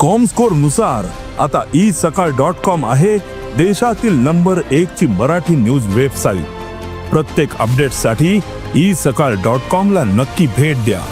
Comscore नुसार आता E सकाळ डॉट कॉम आहे देशातील नंबर एक ची मराठी न्यूज वेबसाईट. प्रत्येक अपडेटसाठी ई सकाळ डॉट कॉम ला नक्की भेट द्या.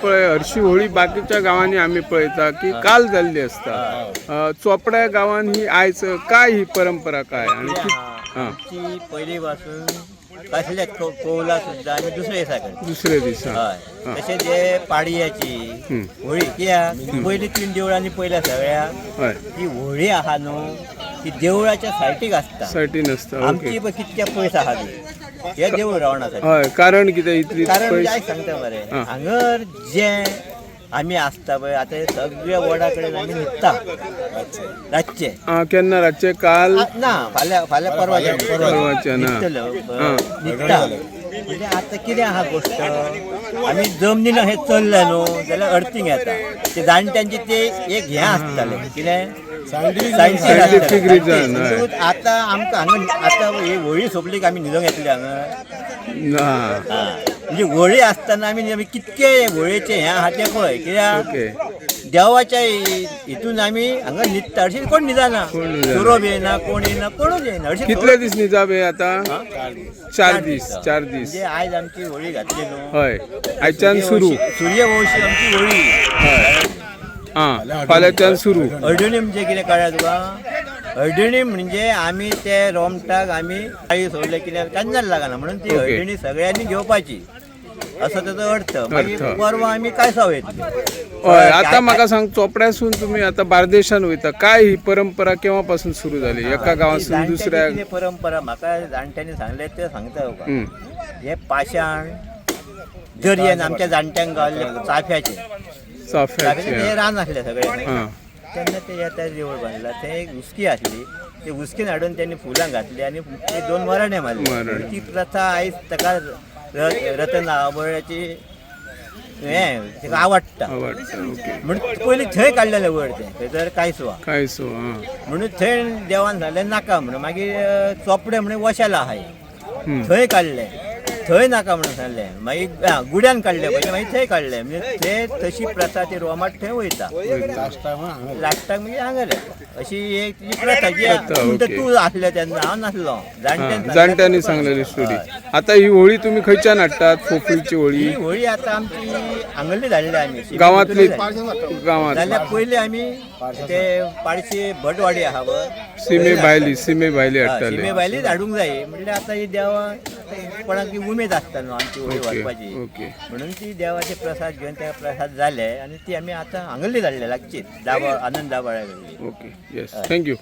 पळय हरशी होळी बाकीच्या गांवांनी आमी पळयता की काल जाल्ली आसता. चोपड्या गांवान ही आयज काय ही परंपरा काय आणि हा. आमची पयली पासून कसले कोवला सुद्दां आमी दुसरे दिसा करता. दुसरे दिसा. हय, तशें जे पाडयाची होळी कित्याक पयली तीन देवळांनी पयल्या सगळ्या ती होळी आहा न्हू ती देवळाच्या सायटीक आसता. सायटीन आसता. आमची पळय कितक्या पयस आहा ती हे देवूळ रावणासाठी. हय, कारण कितें इतली कारण पयस? काय सांगता मरे, हा. हांगर जे आमी आसता पळय आतां हे सगळ्या वडा कडेन आमी न्हिदता रातचे. आ, केन्ना रातचे? काल? ना, फाल्यां फाल्यां परवाच्या. परवाच्या ना. न्हिदतलो, न्हिदता म्हणजे आतां कितें आहा गोश्ट, आमी जमनीन अशें चल्ले न्हू जाल्यार अर्थिंग येता. ते जाणट्यांचे ते एक हें आसतालें कितें Scientific reason, हय. सायंटिफीक. आतां आमकां हांगा आतां ही होळी सोंपली की आमी न्हिदोंक येतले हांगा. ना. हा. म्हणजे होळी आसतना आमी आमी कितके होळयेचे हें आहा तें पळय कित्याक देवाच्या हितून आमी हांगा न्हिदता. हरशीं कोण न्हिदना. कोण न्हिदना. सोरोप येयना, कोण येयना, कोणूच येयना हरशीं. कितले दीस न्हिदप हे आता? 4 दीस, 4 दीस. म्हणजे आयज आमची होळी घातली न्हू, हय, आयच्यान सुरू. सूर्यवंशी आमची होळी. हय, आं, फाल्यांच्यान सुरू. हळदुणी म्हणजे कितें कळ्ळें तुका? हळदुणी म्हणजे आमी ते रोमटाक आमी काळी सोडले कित्याक केन्नाच लागना म्हणून ती हळदुणी सगळ्यांनी घेवपाची असो तेजो अर्थ. मागीर अर्थ. परवा आमी कायसाव येतली. हय, आता म्हाका सांग, चोपड्यासून तुम्ही आता बार्देशान वयता, काय ही परंपरा केव्हा पासून सुरू झाली एका गांवासून जाणट्यांची दुसऱ्या? कितें परंपरा म्हाका जाणट्यांनी सांगले ते सांगता तुका. हम्म. हे पाशाण दर्यान आमच्या जाणट्यांक गावल्ले चाफ्याचे. चाफ्याचे. चाफ्याचे ते रान आसले सगळे. तेन्ना ते येता देवूळ बांदला, ते एक हुस्की आसली, ते हुस्कीन हाडून त्यांनी फुलां घातली आनी ते दोन मराणे मारले. मराणे. ती प्रथा आयज ताका रतन आबोळ्याची हें ताका आवडटा. आवडटा, ओके. म्हणून पयलीं थंय काडलेलें वयर तें थंयसर कांयसवा. काय सो हा. म्हणून थंय देवान सांगलें नाका म्हणून. मागीर चोपडे म्हणून वशाला आहाय थंय काडलें, थंय नाका म्हणून सांगलें. मागीर गुड्यान काडलें पयलीं, मागीर थंय काडलें. म्हणजे ते तशी प्रथा ती रोमाट थंय वयता, लास्टाक मागीर हांगा येता. अशी एक ती प्रथा जी प्रथा, म्हणटा. ओके. तूं आसलें तेन्ना हांव नासलो. जाणट्यान जाणट्यांनी सांगलेली स्टोरी. आता ही होळी तुम्ही खंयच्यान हाडटात, फोफळीची होळी? ही होळी आता आमची हांगल्ली धाडली आमी. गांवांतली? गांवांत. जाल्यार पयलीं आमी ते पाडशे भटवाडी आहा पळय, सीमे भायली, सीमे भायली हाडटाले. शिमे भायलीच हाडूंक जाय. म्हणल्यार आतां ही देवा कोणाक ती उमेद आसता न्हू आमची होळी व्हरपाची, म्हणून ती देवाचे प्रसाद घेवन त्या प्रसाद जाले आनी ती आमी आतां हांगल्ली धाडले लागचीच दाबा आनंद दाबाळ्या कडली. Okay, yes, thank you. Thank you.